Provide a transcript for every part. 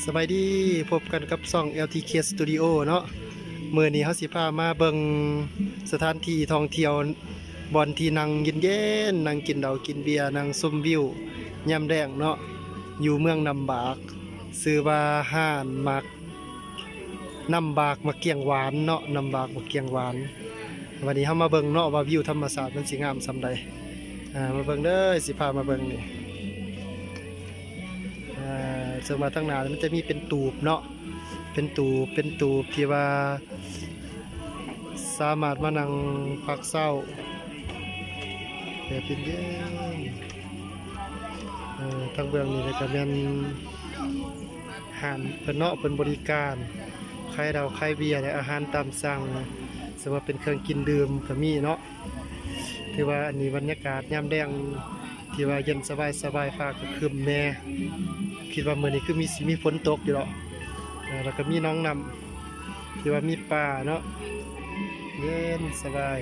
ສະບາຍດີ ພົບກັນກັບຊ່ອງ ແອລທີເຄ Studio ເນາະ. ມື້ນີ້ເຮົາຊິພາມາເບິ່ງສະຖານທີ່ທ່ອງທ່ຽວ ບ່ອນທີ່ນັ່ງເຢັນໆ ນັ່ງກິນເຫຼົ້າກິນເບຍ ນັ່ງຊົມວິວຍາມແລງເນາະ ຢູ່ເມືອງນ້ຳບາກ ຊື່ວ່າຮ້ານໝາກ ນ້ຳບາກໝາກກ້ຽງຫວານເນາະ ນ້ຳບາກໝາກກ້ຽງຫວານ. ວັນນີ້ເຮົາມາເບິ່ງເນາະວ່າວິວທຳມະຊາດມັນຊິງາມສ່ຳໃດ. ອ່າ ມາເບິ່ງເດີ ຊິພາມາເບິ່ງນີ້. ອ່າ ເຊິ່ງວ່າທາງໜ້າມັນຈະມີເປັນຕູບເນາະ ເປັນຕູບ ເປັນຕູບທີ່ວ່າສາມາດມານັ່ງພັກເຊົາແບບເຢັນໆ. ເອີ ທາງເບື້ອງນີ້ແລ້ວກໍແມ່ນຮ້ານເພິ່ນເນາະ ເພິ່ນບໍລິການຂາຍເຫຼົ້າຂາຍເບຍ ແລະ ອາຫານຕາມສັ່ງ ເຊິ່ງວ່າເປັນເຄື່ອງກິນດື່ມກໍມີເນາະ. ຖືວ່າອັນນີ້ບັນຍາກາດຍາມແລງທີ່ວ່າເຢັນສະບາຍໆ ຟ້າກໍຄຶ້ມແດ່ ຄິດວ່າມື້ນີ້ຄືມີ ຊິມີຝົນຕົກຢູ່ດອກ. ເອີ ແລ້ວກໍມີໜອງນ້ຳທີ່ວ່າມີປາເນາະ ເຢັນສະບາຍ.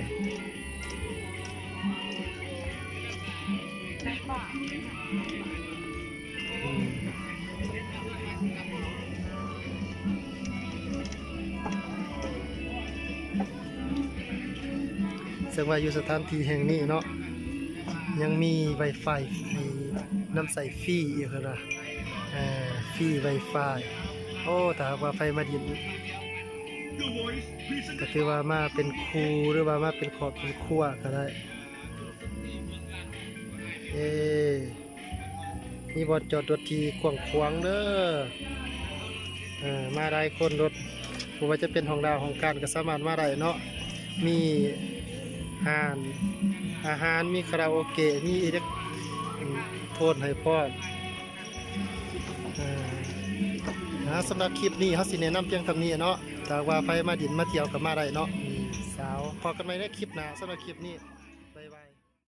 ອືມ ເຊິ່ງວ່າຢູ່ສະຖານທີ່ແຫ່ງນີ້ເນາະ ຍັງມີໄວຟາຍໃຫ້ນຳໃຊ້ຟຣີຢູ່ຫັ້ນນະ ເອີ ຟຣີໄວຟາຍ. ໂອ້ ຖ້າຫາກວ່າໃຜມາດິນ ກໍຖືວ່າມາເປັນຄູ່ ຫຼືວ່າມາເປັນຄອບເປັນຄົວກໍໄດ້. ເອີ ມີບ່ອນຈອດລົດທີ່ກວ້າງຂວາງເດີ. ເອີ ມາຫຼາຍຄົນ ລົດ ບໍ່ວ່າຈະເປັນຫ້ອງດາວຫ້ອງການກໍສາມາດມາໄດ້ເນາະ. ມີຮ້ານອາຫານ ມີຄາຣາໂອເກະ ມີອີເລັກໂທນໃຫ້ພ້ອມ. ເອີ ອ່າ ສຳລັບຄລິບນີ້ເຮົາຊິແນະນຳພຽງເທົ່ານີ້ເນາະ. ຖ້າວ່າໃຜມາດິນມາທ່ຽວກໍມາໄດ້ເນາະ. ອືມ ສາວ ພໍ້ກັນໃໝ່ໃນຄລິບໜ້າ. ສຳລັບຄລິບນີ້